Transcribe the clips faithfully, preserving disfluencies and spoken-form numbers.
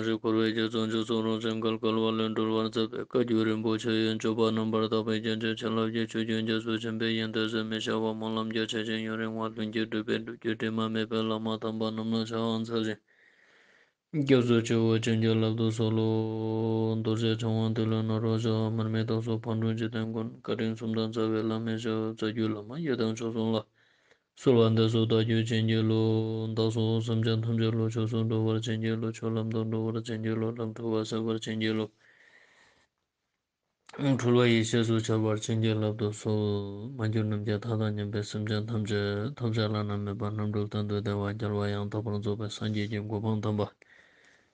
ཞིང་འཁོར་བའི་རྒྱ་མཚོ་མཇུག་སོགས་རང་བཞིན་བརྒལ་དཀའ་བ་ལས་སྒྲོལ་བར་མཛད་པའི་བཀའ་བརྒྱུད་རིན་པོ་ཆེ་ཡི་སྤྱོད་པ་རྣམ་པར་དག་པའི་རྒྱན་ཅན་བྱིན་རླབས་ཀྱི་ཆུ་རྒྱུན་རྒྱ་མཚོ་ཆེན་པོའི་ཡོན་ཏན་ཟད་མི་ཤེས་པ་སྨོན་ལམ་རྒྱ་ཆེ་ཞིང་ཡུན་རིང་བ་ལྷུན་གྱིས་གྲུབ་པའི་སྒྲུབ་བརྒྱུད་དྲི་མ་མེད་པའི་བླ་མ་དམ་པ་རྣམས་ལ་ཕྱག་འཚལ་ཞིང་། སྐྱབས་སུ་མཆིའོ། བྱིན་གྱིས་བརླབ་ཏུ་གསོལ་ལོ། རྡོ་རྗེ་འཆང་དབང་ཏེ་ལོ་ནཱ་རོ་ཞབས་མར་མི་དྭགས་སོགས་ཕག་གྲུ་འཇིག་རྟེན་མགོན། བཀའ་དྲིན་གསུམ་ལྡན་རྩ་བའི་བླ་མའི་ཞབས། རྩ་བརྒྱུད་བླ་མ་ཡི་དམ་མཆོག་གསུམ་ལ། གསོལ་བ་འདེབས་སོ་བདག་རྒྱུད་བྱིན་གྱིས་རློབས། བདག་སོགས་སེམས་ཅན་ཐམས་ཅད་བློ་ཆོས་སུ་འགྲོ་བར་བྱིན་གྱིས་རློབས། ཆོས་ལམ་དུ་འགྲོ་བར་བྱིན་གྱིས་རློབས། ལམ་འཁྲུལ་བ་སེལ་བར་བྱིན་གྱིས་རློབས། འཁྲུལ་བ་ཡེ་ཤེས་སུ་འཆར་བར་བྱིན་གྱིས་བརླབ་ཏུ་གསོལ། མ་གྱུར་ནམ་མཁའི་མཐའ་དང་མཉམ་པའི་སེམས་ཅན་ཐམས་ཅད་ཐོབ་བྱ་བླ་ན་མེད་པ་རྣམ་གྲོལ་གཏན་དུ་བདེ་བ་རྒྱལ་བ་ཡང་དག་པར་རྫོགས་པའི་སངས་རྒྱས་ཀྱི་གོ་འཕང་དམ་པ་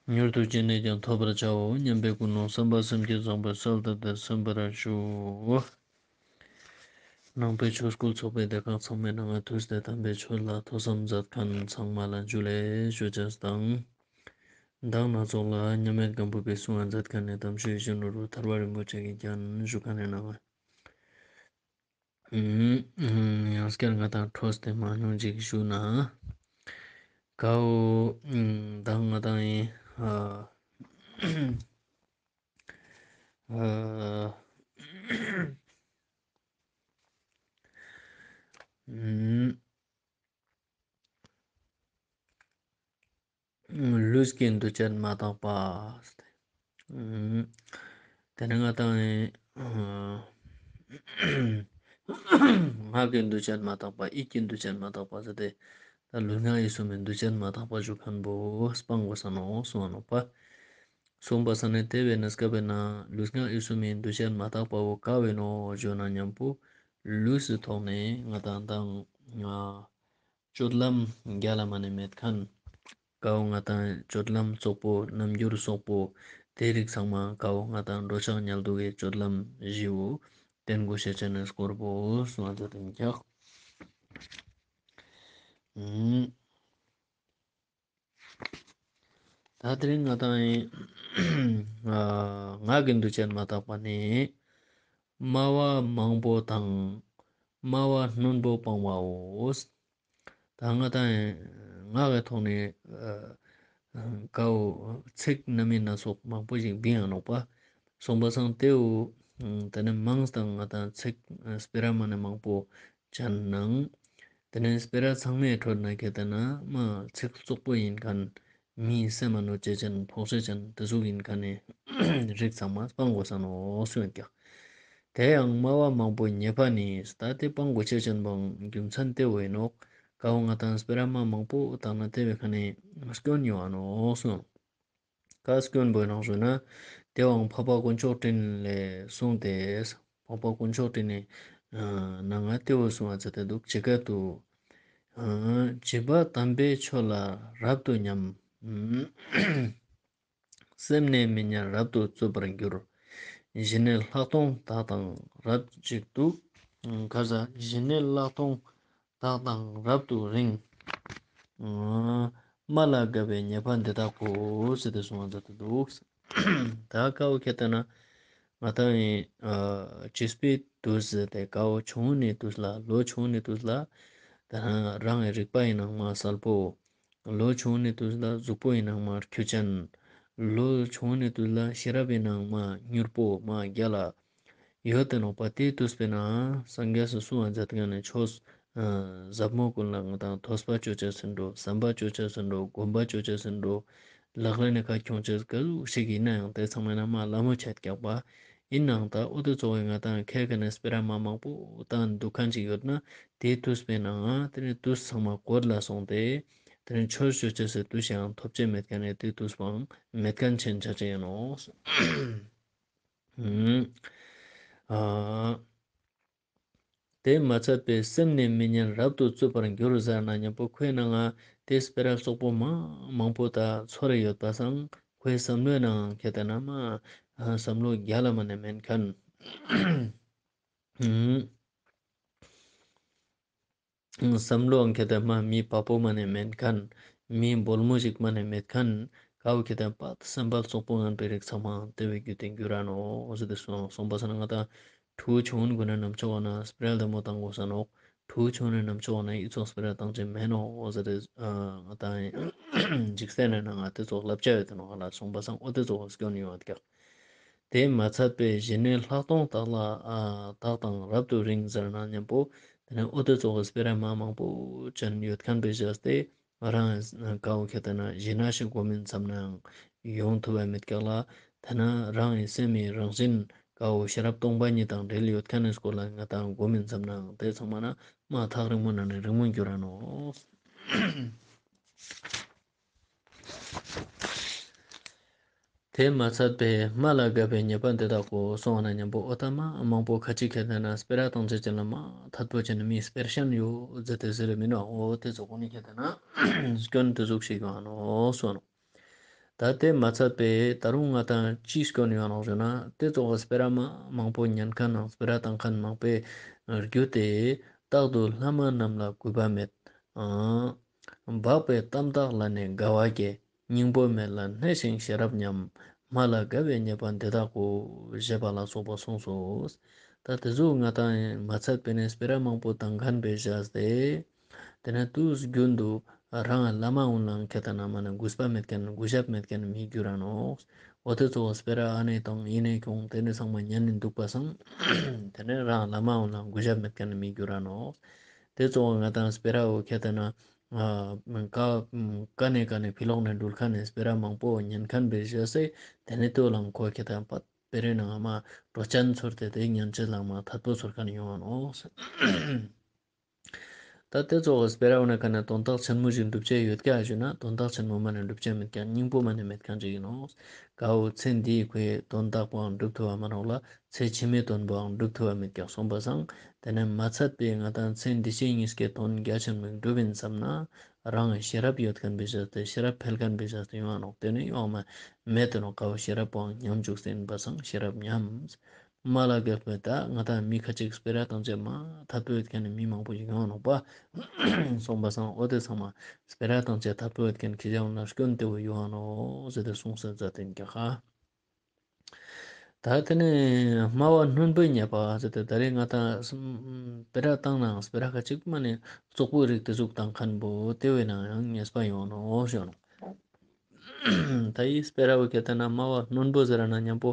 མྱུར་དུ་ཅི་ནས་ཀྱང་ཐོབ་པར་བྱའོ་སྙམ་པའི་ཀུན་སློང་བསམ་པ་སེམས་བསྐྱེད་བཟང་པོས་གསལ་བཏབ་སྟེ་གསན་པར་ཞུ། ནང་པའི་ཆོས་སྐུལ་ཚོགས་པའི་སྡེ་ཁག་ཚང་མའི་ནང་ང་ཐུགས་ཏེ་དམ་པའི་ཆོས་ལ་ཐོས་བསམ་མཛད་མཁན་ཚང་མ་ལ་ཇུ་ལེ་ཞུ་ཅེས་དང་། མདང་ནང་ཚོགས་ལ་མཉམ་མེད་སྒམ་པོ་པའི་གསུང་བ་མཛད་མཁན་ནི་དམ་ཆོས་ཡིད་བཞིན་ནོར་བུ་ཐར་པ་རིན་པོ་ཆེ་གི་རྒྱན་ཞུ་མཁན་ནི་ནང་ང་། ཡང་སྐྱར་ང་དང་འཕྲོས་ཏེ་མ་མྱོང་ཅིག་ཞུ་ན། ཀའོ། མདང་ང་དང་ཨེ། ཨ། ཨ། ཨུམ། ལུས་ཀྱི་འདུ་བྱེད་མ་དག་པ། ཨུམ། དེ་ནས་ང་དང་ངག་གི་འདུ་བྱེད་མ་དག་པ། ཡིད་ཀྱི་འདུ་བྱེད་མ་དག་པ་ཟེར་ཏེ། ད་ལུས་ངག་ཡིད་གསུམ་མི་འདུ་བྱེད་མ་དག་པ་ཞུ་མཁན་པོ་སྤང་དགོས་ས་ནོག་གསུང་བ་ནོག་པ། གསུངས་པ་ས་ནས་དེ་བས་ན་སྐབས་ན་ལུས་ངག་ཡིད་གསུམ་མི་འདུ་བྱེད་མ་དག་པ་བོ་ག་བོ་ཨིན་ནོག་ཞུ་ན་མཉམ་པོ་ལུས་སི་ཐོག་ནས་ང་དང་དང་སྤྱོད་ལམ་རྒྱལ་ལ་མ་ནས་མེད་མཁན། ཀའོ་ང་དང་སྤྱོད་ལམ་རྩོག་པོ་རྣམ་འགྱུར་རྩོག་པོ་དེ་རིགས་ཚང་མ་ཀའོ་ང་དང་འགྲོ་འཆག་ཉལ་འདུག་གི་སྤྱོད་ལམ་བཞི་བོ་བསྟེན་དགོས་ཤེས་ཅན་ནི་སྐོར་པོ་གསུང་བ་མཛད་དེ་མི་ཁྱག་ད་དེ་རིང་ང་དང་ངག་གི་འདུ་བྱེད་མ་དག་པ་ནི། སྨྲ་བ་མང་པོ་དང་། སྨྲ་བ་རྣོན་པོ་སྤང་བའོ། ད་ང་དང་ངག་གི་ཐོག་ནས་ཀའོ་ཚིག་སྣ་མིན་སྣ་ཚོགས་མང་པོ་ཞིག་འབྱིན་ཡང་ནོག་པ། གསུངས་པ་སང་དེའུ་དེ་ནས་མང་སྟེ་ང་དང་ཚིག་སྤེ་ར་མ་ནས་མང་པོ་ཅན་ནང་། དེ་ནས་སྤེ་ར་ཚང་མའི་ཁྲོད་ན་ཁེ་ཏེ་ན་མ་ཚིག་རྩོག་པོ་ཡིན་མཁན། མིའི་སེམས་མ་གནོད་བྱེད་ཅན་ཕོག་བྱེད་ཅན་དེ་ཟུག་ཡིན་མཁན་ནི་རིགས་ཚང་མ་སྤང་དགོས་ས་ནོག་གསུངས་ཀྱག་དེ་ཡང་སྨྲ་བ་མང་པོ་ཉེས་པ་ནི། ད་དེ་སྤང་དགོས་ཤེས་ཅན་པོའང་རྒྱུ་མཚན་དེ་བོ་ཡིན་ནོག་ཀའོ་ང་དང་སྤེ་ར་མ་མང་པོ་བཏང་ན་དེ་བོའི་ཁ་ནས་སྐྱོན་ཡོང་ང་ནོག་གསུངས། ཀ་སྐྱོན་པོ་ནང་ཞུ་ན། དེ་བོའང་འཕགས་པ་དཀོན་མཆོག་སྤྲིན་ལས་གསུངས་ཏེ། འཕགས་པ་དཀོན་མཆོག་སྤྲིན་ནི་ནང་ང་དེ་བོ་གསུང་བ་མཛད་དེ་འདུག་ཇི་སྐད་དུ། སྦྱིན་པ་དམ་པའི་ཆོས་ལ་རབ་ཏུ་ཉམས། སེམས་ནི་མི་ཉན་རབ་ཏུ་རྩུབ་པར་འགྱུར། ཞི་གནས་ལྷག་མཐོང་དག་དང་རབ་འཇིག་ཏུ། ག་ས་ཞི་གནས་ལྷག་མཐོང་དག་དང་རབ་ཏུ་རིང་། སྨྲ་ལ་དགའ་བའི་ཉེས་པ་འདི་དག་གོ། ཟེར་ཏེ་གསུང་བ་མཛད་དེ་འདུག་ད་ཀའོ་ཁེ་ཏེ་ན་ང་དང་ཨེ་བྱིས་པའི་དུས་ཟེར་ཏེ་ཀའོ་ཆུང་ངུ་ནི་དུས་ལ་ལོ་ཆུང་ངུ་ནི་དུས་ལ་ད་རང་ངི་རིག་པ་ཡིན་ནང་མ་གསལ་པོ། ལོ་ཆུང་ངུ་ནི་དུས་ལ་གཟུགས་པོ་ཡིན་ནང་མ་ཁྱུ་ཅན། ལོ་ཆུང་ངུ་ནི་དུས་ལ་ཤེས་རབ་ཡིན་ནང་མ་མྱུར་པོ་མ་རྒྱལ་ལ། ཡོད་དེ་ནོག་པ། དེའི་དུས་པའི་ནང་སངས་རྒྱས་སུ་གསུང་བ་མཛད་མཁན་ནི་ཆོས་ཟབ་མོ་ཀུན་ལ་ང་དང་ཐོས་པ་ཅོ་ཅེས་ཟེར་འགྲོ། བསམ་པ་ཅོ་ཅེས་ཟེར་འགྲོ། སྒོམ་པ་ཅོ་ཅེས་ཟེར་འགྲོ། ལག་ལེན་ནི་ཁ་ཁྱོང་ཅེས་ག་ཟུག་ཞིག་ཡིན་ན་ཡང་དེ་ཚང་མའི་ནང་མ་ལ་མོ་ཆད་ཀྱག་པ། ཡིན་ནའང་ད་འོ་དེ་ཚོ་བའི་ང་དང་ཁེ་ཁ་ནས་སྤེ་ར་མ་མང་པོ་བཏང་འདུག་མཁན་ཅིག་ཡོད་ན་དེའི་དུས་པའི་ནང་ང་དེ་ནི་དུས་ཚང་མ་གོད་ལ་སོང་སྟེ། དེ་ནི་ཆོས་ཅོ་ཅེས་སི་དུས་ཤིག་ཡང་ཐོབ་ཅེས་མེད་མཁན་ནི་དེའི་དུས་པའང་མེད་མཁན་ཆེན་ཆ་ཅེས་ཡིན་ནོག་ཨ། དེ་མ་ཚད་པའི་སེམས་ནི་མི་ཉན་རབ་ཏུ་རྩུབ་པར་འགྱུར་ཟེར་ན་མཉམ་པོ་ཁོའི་ནང་ང་དེ་སྤེ་ར་རྩོག་པོ་མ་མང་པོ་ད་ཚོར་ཡོད་པ་སང་ཁོའི་བསམ་བློའི་ནང་ཁེ་ཏེ་ན་མ་བསམ་བློ་རྒྱལ་ལ་མ་ནས་མེད་མཁན། བསམ་བློའང་ཁེ་ཏེ་མ་མི་བ་པོ་མ་ནས་མེད་མཁན། མི་སྦོལ་མོ་ཞིག་མ་ནས་མེད་མཁན། ཀའོ་ཁེ་ཏེ་པ་སེམས་པ་རྩོག་པོ་ངན་པའི་རིགས་ཚང་མ་དེ་བོའི་རྒྱུད་དེ་འགྱུར་ར་ནོག་ཟེར་ཏེ་གསུངས་པ་སང་ན་ང་དང་ཕྲུ་གུ་ཆུང་ངུན་གུན་ན་ནམ་ཆོག་ག་ན་སྤེ་ར་ལྡེ་མོ་བཏང་དགོས་ས་ནོག་ཕྲུ་གུ་ཆུང་ངུན་ནམ་ཆོག་ན་འི་ཙོགས་སྤེ་ར་ཏང་ཅེས་མེན་ནོག་ཟེར་ཏེ་ང་ཏང་འཇིག་རྟེན་ནི་ནང་ང་ཏེ་ཙོགས་ལབ་ཅེས་ཡོད་ཏེ་ནོག་ལ་སོང་པ་སང་འོ་ཏེ་ཙོགས་སྐྱོན་ཡོང་བ་ཀྱག། ཏེ་མ་ཚད་པའི་གཞི་ནས་ལྷག་མཐོང་དག་ལ་ཨ་དག་དང་རབ་ཏུ་རིང་ཟེར་ན་ཉམ་པོ་ཏེ་ནེ་འོ་ཏེ་ཙོགས་སྤེ་ར་མ་མང་པོ་ཅན་ཡོད་ཁན་པེ་བཞག་སྟེ་རང་ཀ་བོ་ཁྱེར་ཏེ་ན་གཞི་ན་ཞིག་གོ་མིན་བསམ་ནའང་ཡོང་ཐུབ་བ་མེད་ཀྱག་ལ། ཏེ་ན་རང་ངི་སེམས་མི་རང་བཞིན་ཀ་བོ་ཤེས་རབ་སྟོང་པ་ཉིད་དང་འབྲེལ་ཡོད་ཁན་ནི་སྐོར་ལ་ང་ཏང་གོ་མིན་བསམ་ནའང་ཏེ་ཚང་མ་ན་མ་ཐག་རིང་མོ་ན་ནི་རིང་མོ་འགྱུར་ར་ནོག། ཏེ་མ་ཚད་པའི་སྨྲ་ལ་དགའ་བའི་ཉེས་པ་འདི་དག་གོ་སོང་བ་ན་ཉམ་པོ་འོ་ཏ་མ་མང་པོ་ཁ་ཅིག་ཁྱེར་ཏེ་ན་སྤེ་ར་ཏང་ཅེས་ཅན་ལ་མ་ཐད་པོ་ཅན་མི་སྤེར་ཤན་ཡོད་ཟེར་ཏེ་ཟེར་མི་ནོག། འོ་ཏེ་ཙོགས་གོ་ནི་ཁྱེར་ཏེ་ན་སྐྱོན་ཏེ་ཟུག་ཤིག་ཡོང་ནོག་སོང་ནོག། ཏ་ཏེ་མ་ཚད་པའི་ཏ་རུང་ང་ཏང་ཅི་སྐྱོན་ཡོང་ནོག་ཟེར་ན་ཏེ་ཙོགས་སྤེ་ར་མ་མང་པོ་ཉན་ཁན་ནང་སྤེ་ར་ཏང་ཁན་མང་པོའི་རྒྱུ་ཏེ་རྟག་ཏུ་ལྷ་མ་རྣམས་ལ་གུས་པ་མེད། འབག་པའི་གཏམ་དག་ལ་ནི་དགའ་བ་སྐྱེ། སྙིང་པོ་མེད་ལ་སྣེ་ཞིང་ཤེས་རབ་ཉམས། སྨྲ་ལ་དགའ་བའི་ཉེས་པ་འདི་དག་གོ། ཞེས་པ་ལ་སོགས་པ་གསུངས་སོ། ཏ་ཏེ་ཟུག་ང་ཏང་མ་ཚད་པའི་ནི་སྤེ་ར་མང་པོ་ཏང་ཁན་པེ་བཞག་སྟེ་ཏེ་ནེ་ཏུས་རྒྱུན་དུ་རང་བླ་མ་གུན་ལའང་ཁྱེར་ཏེ་ན་མ་ནེ་གུས་པ་མེད་ཁན་གུས་ཞབས་མེད་ཁན་མི་འགྱུར་ར་ནོག། འོ་ཏེ་ཙོགས་སྤེ་ར་ཨ་ནེ་ཏང་ཨི་ནེ་ཁྱོང་ཏེ་ནེ་ཚང་མ་ཉན་ནི་དུག་པ་སང་ཏེ་ནེ་རང་བླ་མ་གུན་ལའང་གུས་ཞབས་མེད་ཁན་མི་འགྱུར་ར་ནོག། ཏེ་ཙོགས་ང་ཏང་སྤེ་ར་བོ་ཁྱེར་ཏེ་ན་ཨ་ཀ་ཀ་ནེ་ཀ་ནེ་ཕི་ལོག་ནེ་འགྲུལ་ཁན་ནི་སྤེ་ར་མང་པོ་ཉན་ཁན་པེ་བཞག་སྟེ་ཏེ་ནེ་ཏེ་བོ་ལའང་ཁོ་ཁྱེར་ཏེ་ན་པད་སྤེ་རའི་ནང་ང་མ་དྲོ་ཅན་ཚོར་ཏེ་ཏེ་ཉན་ཅེས་ལའང་མ་ཐད་པོ་ཚོར་ཁན་ཡོང་ང་ནོག། ཏ་ཏེ་ཙོགས་སྤེ་ར་བོ་ནི་ཀ་ནེ་དོན་དག་ཆེན་མོ་ཞིག་འགྲུབ་ཅེས་ཡོད་ཀྱག་ཞུ་ན་དོན་དག་ཆེན་མོ་མ་ནེ་འགྲུབ་ཅེས་མེད་ཀྱག། སྙིང་པོ་མ་ནེ་མེད་ཁན་ཅིག་ཨིན་ནོག། ཀ་བོ་ཚེ་འདིའི་ཁོའི་དོན་དག་པོའང་འགྲུབ་ཐུབ་བ་མ་ནོག་ལ་ཚེ་ཕྱི་མའི་དོན་པོའང་འགྲུབ་ཐུབ་བ་མེད་ཀྱག་སོང་པ་སང་ཏེ་ནེ་མ་ཚད་པའི་ང་ཏང་ཚེ་འདི་ཕྱི་གཉིས་ཀའི་དོན་རྒྱ་ཆེན་མོ་འགྲུབ་ཨིན་བསམ་ན་རང་ཤེས་རབ་ཡོད་ཁན་པེ་བཞག་སྟེ་ཤེས་རབ་འཕེལ་ཁན་པེ་བཞག་སྟེ་ཡོང་ང་ནོག། ཏེ་ནེ་ཡོང་ང་མ་མེད་དེ་ནོག། ཀ་བོ་ཤེས་རབ་པོའང་ཉམས་བཅུག་སྟེ་ཨིན་པ་སང་ཤེས་རབ་ཉམས། སྨྲ་ལ་དགའ་བའི་ཏ་ང་ཏང་མི་ཁ་ཅིག་སྤེ་ར་ཏང་ཅེས་མ་ཐད་པོ་ཡོད་ཁན་ནི་མི་མང་པོ་ཞིག་ཡོང་ང་ནོག་པ། སོང་པ་སང་འོ་ཏེ་ཚང་མ་སྤེ་ར་ཏང་ཅེས་ཐད་པོ་ཡོད་ཁན་ཁྱེ་ཞ་གུན་ལ་སྐྱོན་ཏེ་བོ་ཡོང་ང་ནོག་ཟེར་ཏེ་གསུངས་སེ་ཛད་དེ་ཨིན་ཀྱག་ཧ། ཏ་ཏེ་ནེ་སྨྲ་བ་རྣོན་པོའི་ཉེས་པ་ཟེར་ཏེ་ཏ་རེ་ང་ཏང་སྤེ་ར་ཏང་ནའང་སྤེ་ར་ཁ་ཅིག་མ་ནེ་རྩོག་པོའི་རིགས་ཏེ་ཟུག་ཏང་ཁན་པོ་ཏེ་བོའི་ནང་ཡང་ཉེས་པ་ཡོང་ང་ནོག་ཞུ་ནོག། ཏ་འི་སྤེ་ར་བོ་ཁྱེར་ཏེ་ན་སྨྲ་བ་རྣོན་པོ་ཟེར་ན་ཉམ་པོ་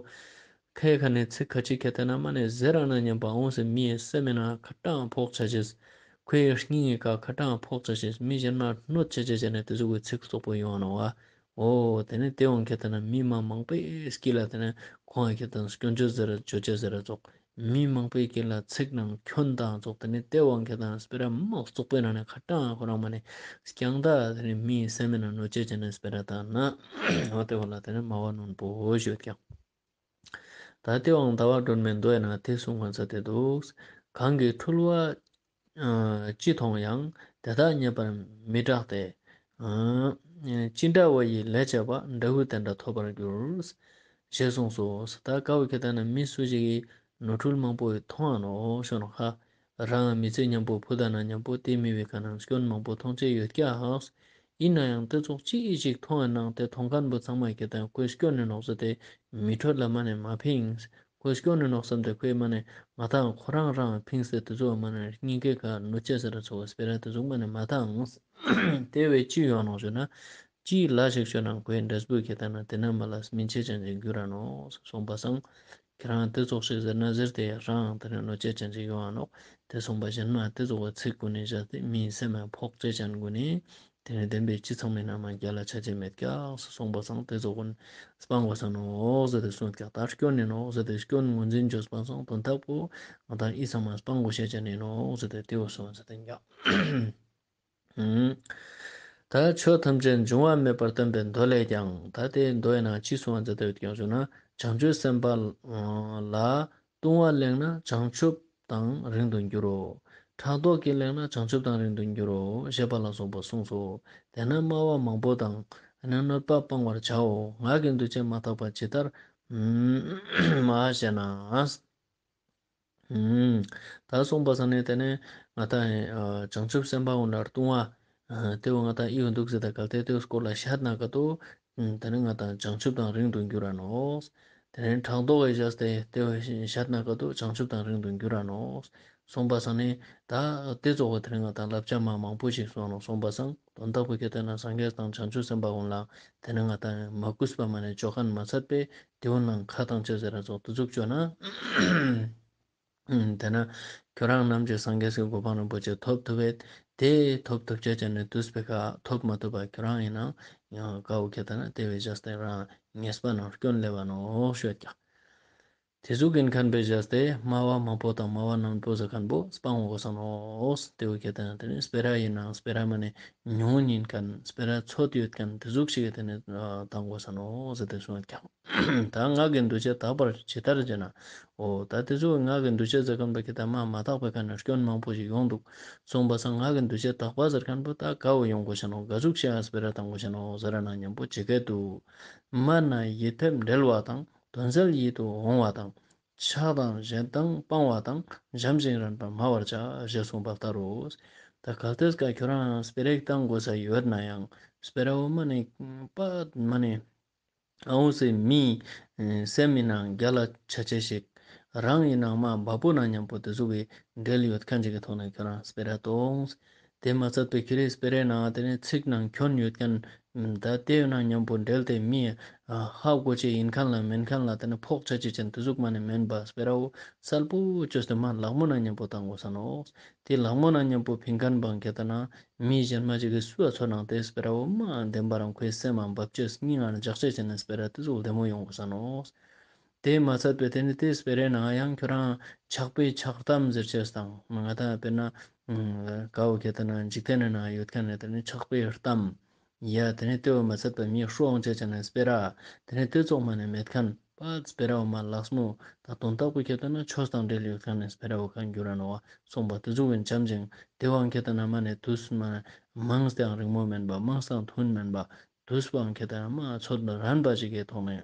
ཁའི་ཁ་ནེ་ཚིག་ཁ་ཅིག་ཁྱེར་ཏེ་ན་མ་ནེ་ཟེར་ར་ན་ཉམ་པོ་འོང་སེ་མིའི་སེམས་མི་ནང་ཁ་ཏང་ཕོག་ཆ་ཅེས། ཁོའི་སྙིང་གི་ཀ་ཁ་ཏང་ཕོག་ཆ་ཅེས་མི་ཞན་མ་གནོད་ཆ་ཅེས་ཟེར་ནེ་ཏེ་ཟུག་གི་ཚིག་རྩོག་པོ་ཡོང་ང་ནོག་བ། འོ་ཏེ་ནེ་ཏེ་བོའང་ཁྱེར་ཏེ་ན་མི་མ་མང་པོའི་དཀྱིལ་ལ་ཏེ་ནེ་ཁོང་ང་ཁྱེར་ཏེ་ན་སྐྱོན་བརྗོད་ཟེར་ར་བརྗོད་ཅེས་ཟེར་ར་ཙོགས། མི་མང་པོའི་དཀྱིལ་ལ་ཚིག་ནང་ཁྱོན་ཏང་ཙོགས་ཏེ་ནེ་ཏེ་བོའང་ཁྱེར་ཏེ་ན་སྤེ་ར་མ་རྩོག་པོའི་ནང་ནེ་ཁ་ཏང་ཁོ་རང་མ་ནེ་རྐྱང་ཏ་ཏེ་ནེ་མིའི་སེམས་མི་ནང་གནོད་ཅེས་ཅན་ནི་སྤེ་ར་ཏང་ན་འོ་ཏེ་བོ་ལ་ཏེ་ནེ་སྨྲ་བ་རྣོན་པོ་ཞུ་ཀྱག། ཏ་ཏེ་བོའང་ཟླ་བ་སྒྲོན་མེ་མདོ་ཡི་ནང་ཏེ་གསུངས་པ་ཟེར་ཏེ་དུག། གང་གིས་འཁྲུལ་བ་ཨ་ཅི་མཐོང་ཡང་དེ་དག་རྙེད་པར་མི་སྐྲག་སྟེ། ཨ་ཅི་འདྲ་བ་ཡི་ལས་བྱས་པ། འབྲས་བུ་དེ་འདྲ་ཐོབ་པར་འགྱུར། ཞེས་གསུངས་སོ། ཏ་ཀ་བོ་ཁྱེར་ཏེ་ན་མི་སུ་ཞིག་གིས་ནོར་འཁྲུལ་མང་པོ་མཐོང་ང་ནོག་ཞུ་ནོག་ཧ། རང་མི་ཚེ་ཉམ་པོ་ཕུད་ད་ན་ཉམ་པོ་ཏེ་མི་བོའི་ཀ་ནེ་སྐྱོན་མང་པོ་མཐོང་ཅེས་ཡོད་ཀྱག། ཨིན་ནའང་ཏེ་ཙོགས་ཅི་ཞིག་མཐོང་ང་ནང་ཏེ་མཐོང་ཁན་པོ་ཚང་མ་ཁྱེར་ཏེ་ན་ཁོའི་སྐྱོན་ཨིན་ནོག་ཟེར་ཏེ་མི་འཕྲོད་ལ་མ་ནེ་མ་ཕིངས། ཁོའི་སྐྱོན་ཨིན་ནོག་བསམ་སྟེ་ཁོའི་མ་ནེ་ང་ཏང་ཁོ་རང་རང་ཕིངས་ཏེ་ཏེ་ཙོགས་མ་ནེ་སྙིང་གའི་ཀ་གནོད་ཅེས་ཟེར་ར་ཙོགས་སྤེ་ར་ཏེ་ཙོགས་མ་ནེ་མ་ཏང་། ཏེ་བོའི་ཅི་ཡོང་ང་ནོག་ཞུ་ན། ཅི་ལ་ཞིག་ཤོད་ན་ཁོའི་འབྲས་བུ་ཁྱེར་ཏེ་ན་ཏེ་ན་མ་ལ་སྨིན་ཅེས་ཅན་ཞིག་འགྱུར་ར་ནོག་སོང་པ་སང་། ཁྱེ་རང་ཏེ་ཙོགས་ཤིག་ཟེར་ན་ཟེར་ཏེ་རང་ཏེ་ན་གནོད་ཅེས་ཅན་ཞིག་ཡོང་ང་ནོག། ཏེ་སོང་པ་ཞན་མ་ཏེ་ཙོགས་པ་ཚིག་གུན་ནི་བཞག་སྟེ་མིའི་སེམས་མ་ཕོག་ཅེས་ཅན་གུན་ནི་ཏེ་ནེ་བདེན་པའི་ཅི་ཚང་མའི་ནང་མ་རྒྱལ་ལ་ཆ་ཅེས་མེད་ཀྱག་སོང་པ་སང་ཏེ་ཙོགས་གུན་སྤང་དགོས་ས་ནོག་ཟེར་ཏེ་གསུངས་ཀྱག། ཏ་སྐྱོན་ཨིན་ནོག་ཟེར་ཏེ་སྐྱོན་ངོས་འཛིན་བཅོས་པ་སང་དོན་དག་པོ་ང་ཏང་འི་ཚང་མ་སྤང་དགོས་ཤེས་ཅན་ཨིན་ནོག་ཟེར་ཏེ་ཏེ་བོ་གསུངས་ཟེར་ཏེ་ཀྱག། ཨུམ། ཏ་ཆོས་ཐམས་ཅད་འབྱུང་བ་མེད་པར་སྟོན་པའི་མདོ་ལས་ཀྱང་། ཏ་ཏེ་མདོ་ཡི་ནང་ཅི་གསུངས་པ་མཛད་དེ་ཡོད་ཀྱག་ཞུ་ན། བྱང་ཆུབ་སེམས་དཔའ་ལ་ལྟུང་བ་གླེང་ན་བྱང་ཆུབ་དང་རིང་དུ་འགྱུར་རོ། ཕྲག་དོག་གིས་གླེང་ན་བྱང་ཆུབ་དང་རིང་དུ་འགྱུར་རོ། ཞེས་པ་ལ་སོགས་པ་གསུངས་སོ། དེས་ན་སྨྲ་བ་མང་པོ་དང་། གནོད་པ་སྤང་བར་བྱའོ། ངག་གི་འདུ་བྱེད་མ་དག་པ་ཇི་ལྟར་སྨྲ་ཞེ་ན། ཨུམ། ཏ་གསུངས་པ་སང་ནེ་ཏེ་ནེ་ང་ཏང་ཨ་བྱང་ཆུབ་སེམས་དཔའ་གུན་ལ་ལྟུང་བ་ཨ་ཏེ་བོ་ང་ཏང་འི་བོ་འདུག་ཟེར་ཏེ་གལ་ཏེ་ཏེ་བོ་སྐོར་ལ་ཤད་ན་ཀ་ཏོ་ཨུམ་ཏེ་ནེ་ང་ཏང་བྱང་ཆུབ་དང་རིང་དུ་འགྱུར་ར་ནོག། ཏེ་ནེ་ཕྲག་དོག་གི་བཞག་སྟེ་ཏེ་བོ་ཤད་ན་ཀ་ཏོ་བྱང་ཆུབ་དང་རིང་དུ་འགྱུར་ར་ནོག། གསུངས་པ་སང་ནི་ད་དེ་ཙོགས་པོ་དེ་རིང་ང་དང་བསླབ་བྱ་མ་མང་པོ་ཞིག་གསུངས་ནོག། གསུངས་པ་སང་དོན་དག་པོ་ཁྱེད་ལྟ་ན་སངས་རྒྱས་དང་བྱང་ཆུབ་སེམས་དཔའ་ཀུན་ལ་དེ་རིང་ང་དང་མ་གུས་པ་མ་ནེ་ཅོ་ཁན་མ་ཚད་པའི་དེ་ཀུན་ལ་ཁ་ཏང་ཅེས་ཟེར་ར་ཙོགས་དེ་ཟུག་ཅོས་ན། ཨུམ། དེ་ན་ཁྱོ་རང་ནམ་ཞིག་སངས་རྒྱས་སི་གོ་འཕང་རིན་པོ་ཆེ་ཐོབ་ཐུབ་བེད། དེ་ཐོབ་ཐུབ་ཅེས་ཅན་ནི་དུས་པེ་ཁ་ཐོབ་མ་ཐུབ་པ་ཁྱོ་རང་ཨིན་ན་ཡང་ཀ་བོ་ཁྱེད་ལྟ་ན་དེ་བོའི་བཞག་སྟེ་རང་ཉེས་པ་ནང་སྐྱོན་ལེབ་བ་ནོག་ཞུ་ཡོད་ཀྱག། དེ་ཟུག་ཨིན་ཁན་བེ་བཞག་སྟེ་སྨྲ་བ་མང་པོ་དང་སྨྲ་བ་རྣོན་པོ་ཟེར་ཁན་བོ་སྤང་དགོས་ས་ནོག། དེ་བོ་ཁྱེད་ལྟ་ན་དེ་ནི་སྤེ་ར་ཨིན་ན་སྤེ་ར་མ་ནེ་ཉུང་ཉིན་ཁན་སྤེ་ར་ཚོད་ཡོད་ཁན་དེ་ཟུག་ཞིག་གི་དེ་ནི་ཏང་དགོས་ས་ནོག་ཟེར་ཏེ་གསུངས་ཡོད་ཀྱག། ད་ངག་གི་འདུ་བྱེད་དག་པར་ཇི་ལྟར་བྱེད་ན། འོ་ད་དེ་ཚོ་ངག་གི་འདུ་བྱེད་ཟེར་ཁན་པོ་ཁྱེད་ལྟ་མ་མ་དག་པའི་ཁ་ནེ་སྐྱོན་མང་པོ་ཞིག་ཡོང་འདུག། གསུངས་པ་སང་ངག་གི་འདུ་བྱེད་དག་པ་ཟེར་ཁན་པོ་ད་ཀ་བོ་ཡོང་དགོས་ཤ་ནོག། ག་ཟུག་ཞིག་སྤེ་ར་ཏང་དགོས་ཤ་ནོག་ཟེར་ན་མཉམ་པོ་ཇི་སྐད་དུ། སྨྲ་ན་ཡིད་ཕེབས་འགྲེལ་བ་དང་། དོན་གསལ་ཡིད་དུ་འོང་བ་དང་། ཆགས་དང་ཞེ་སྡང་སྤང་བ་དང་། འཇམ་ཞིང་རན་པར་སྨྲ་བར་བྱ། ཞེས་གསུངས་པ་ལྟར་རོ། ད་གལ་ཏེ་ཀ་ཁྱོ་རང་སྤེ་ར་ཞིག་ཏང་དགོས་ས་ཡོད་ན་ཡང་སྤེ་ར་བོ་མ་ནེ་པ་མ་ནེ། ཨའུ་སི་མི་སེམས་ཨིན་ནའང་རྒྱལ་ལ་ཆ་ཅེས་ཤིག། རང་ཨིན་ནའང་མ་བ་པོ་ནང་མཉམ་པོ་དེ་ཟུག་གི་འབྲེལ་ཡོད་ཁན་ཅིག་གི་ཐོག་ནེ་ཁྱོ་རང་སྤེ་ར་ཏོང་། དེ་མ་ཚད་པའི་ཁྱེ་རི་སྤེ་རའི་ནང་དེ་ནི་ཚིག་ནང་ཁྱོན་ཡོད་ཁན་ད་དེ་ཡོད་ན་མཉམ་པོ་འབྲེལ་ཏེ་མི་ཧ་གོ་ཅེས་ཨིན་ཁན་ལ་མེན་ཁན་ལ་དེ་ནི་ཕོག་ཆ་ཅེས་ཅན་དེ་ཟུག་མ་ནེ་མེན་པ་སྤེ་ར་བོ་སལ་པོ་ཅོས་ཏེ་མ་ལག་མོ་ནང་མཉམ་པོ་ཏང་དགོས་ས་ནོག། དེ་ལག་མོ་ནང་མཉམ་པོ་ཕིང་ཁན་བོ་ཁྱེད་ལྟ་ན། མི་གཞན་མ་ཅིག་གི་སུ་ཡ་ཚོར་ནང་དེ་སྤེ་ར་བོ་མ་བདེན་པ་རང་ཁོའི་སེམས་མ་བབ་ཅེས་སྙིང་ང་འཇགས་ཅེས་ཅན་ནི་སྤེ་ར་དེ་ཟུག་བདེ་མོ་ཡོང་དགོས་ས་ནོག། དེ་མ་ཚད་པའི་དེ་ནི་དེ་སྤེ་རའི་ནང་ཡང་ཁྱོ་རང་ཆགས་པའི་ཆགས་གཏམ་ཟེར་ཅེས་དང་ང་དང་དཔེར་ན་ཀ་བོ་ཁྱེད་ལྟ་ན་འཇིག་རྟེན་ནི་ནང་ཡོད་ཁན་ནི་དེ་ནི་ཆགས་པའི་གཏམ། ཡ་དེ་ནི་དེ་བོ་མ་ཚད་པའི་མི་ཧྲུའང་ཅེས་ཅན་ནི་སྤེ་ར། དེ་ནི་དེ་ཙོགས་མ་ནེ་མེད་ཁན་པ་སྤེ་ར་བོ་མ་ལགས་མོ། ད་དོན་དག་པོ་ཁྱེད་ལྟ་ན་ཆོས་དང་འབྲེལ་ཡོད་ཁན་ནི་སྤེ་ར་བོ་ཁ་འགྱུར་ར་ནོག་བ་གསུངས་པ་དེ་ཟུག་ཨིན་ཙམ་ཞིག། དེ་བོའང་ཁྱེད་ལྟ་ན་མ་ནེ་དུས་མ་མང་སྟེའང་རིང་མོ་མེན་པ་མང་སྟེའང་ཐུང་མེན་པ་དུས་པོའང་ཁྱེད་ལྟ་ན་མ་ཚོད་རན་པ་ཅིག་གི་ཐོག་ནེ།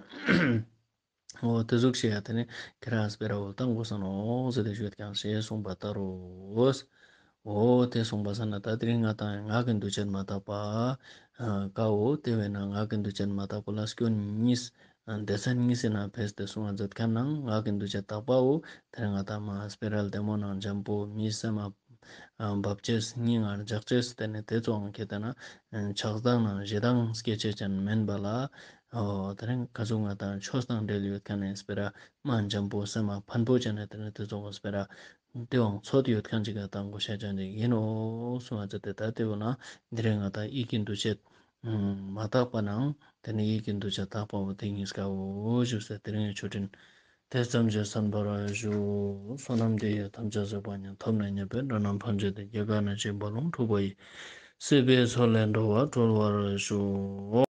འོ་དེ་ཟུག་ཞིག་ཡ་དེ་ནི་ཁྱེད་རང་སྤེ་ར་བོ་ཏང་དགོས་ས་ནོག་ཟེར་ཏེ་ཞུས་ཀྱང་ཞེས་གསུངས་པ་ལྟར་རོ། འོ་དེ་གསུངས་པ་སང་ན་ད་དེ་རིང་ང་དང་ངག་གི་འདུ་བྱེད་མ་དག་པ། ཀ་བོ་དེ་བས་ན་ངག་གི་འདུ་བྱེད་མ་དག་པ་ལ་སྐྱོན་གཉིས། སྡེ་ཚན་གཉིས་སི་ནང་ཕེས་ཏེ་གསུང་བ་མཛད་ཁན་ནང་ངག་གི་འདུ་བྱེད་དག་པ་བོ་དེ་རིང་ང་དང་མ་སྤེ་ར་བདེ་མོ་ནང་འཇམ་པོ་མི་སེམས་མ་བབ་ཅེས་སྙིང་ང་འཇགས་ཅེས་དེ་ནི་དེ་ཙོགས་ཁྱེད་ལྟ་ན་ཆགས་སྡང་ནང་ཞེ་སྡང་སྐྱེ་ཅེས་ཅན་མེན་པ་ལ། འོ་དེ་རིང་ག་ཟུག་ང་དང་ཆོས་དང་འབྲེལ་ཡོད་ཁན་ནི་སྤེ་ར་མ་འཇམ་པོ་སེམས་མ་ཕན་པོ་ཅན་ནི་དེ་ནི་དེ་ཙོགས་སྤེ་ར་དེ་བོའང་ཚོད་ཡོད་ཁན་ཅིག་ག་ཏང་དགོས་ཤ་ཅན་ཅིག་ཨིན་ནོག་གསུངས་པ་ཟེར་ཏེ་ད་དེ་བོ་ན་དེ་རིང་ང་དང་ཡིད་ཀྱི་འདུ་བྱེད་མ་དག་པ་ནང་དེ་ནི་ཡིད་ཀྱི་འདུ་བྱེད་དག་པ་བོ་དེ་གཉིས་ཀ་བོ་ཞུས་ཏེ་དེ་རིང་གི་ཆོས་འབྲེལ་དེ་ཙམ་གྱིས་གསན་པར་ཞུ། བསོད་ནམས་འདི་ཡིས་ཐམས་ཅད་གཟིགས་པ་ཉིད། ཐོབ་ནས་ཉེས་པའི་དགྲ་རྣམས་ཕམ་བྱས་ཏེ། སྐྱེ་རྒ་ན་འཆིའི་རྦ་ཀློང་འཁྲུགས་པ་ཡི། སྲིད་པའི་མཚོ་ལས་འགྲོ་བ་སྒྲོལ་བར་ཤོག།